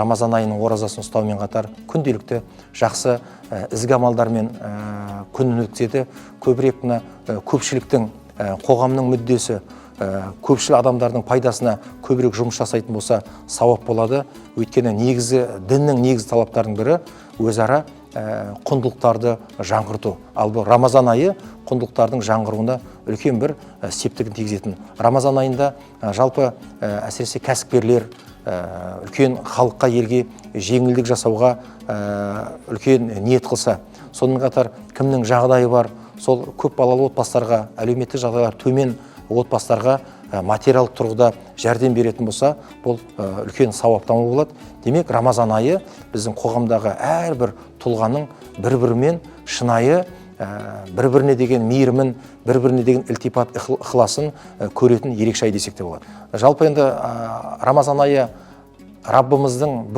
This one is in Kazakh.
Рамазан айының оразасын ұстаумен қатар күнделікті жақсы ізгі амалдармен күнін өткізеді. Көбірек мына көпшіліктің, қоғамның мүддесі, көпшіл адамдардың пайдасына көбірек жұмыс жасайтын болса, сауап болады. Өйткені негізі, діннің негізгі талаптарының бірі – өзара құндылықтарды жаңғырту. Ал бұл Рамазан айы құндылықтардың жаңғыруына үлкен бір септігін тигізетін. Рамазан айында жалпы, әсіресе кәсіпкерлер үлкен халыққа, елге жеңілдік жасауға үлкен ниет қылса, сонымен қатар кімнің жағдайы бар, сол көп балалы отбасыларға, әлеуметтік жағдайлары төмен отбасыларға материалдық тұрғыда жәрдем беретін болса, бұл үлкен сауаптама болады. Демек, Рамазан айы біздің қоғамдағы әрбір тұлғаның бір бірімен шынайы бір біріне деген мейірімін, бір біріне деген ілтипат, ықыласын көретін ерекше ай десек те болады. Жалпы енді Рамазан айы Раббымыздың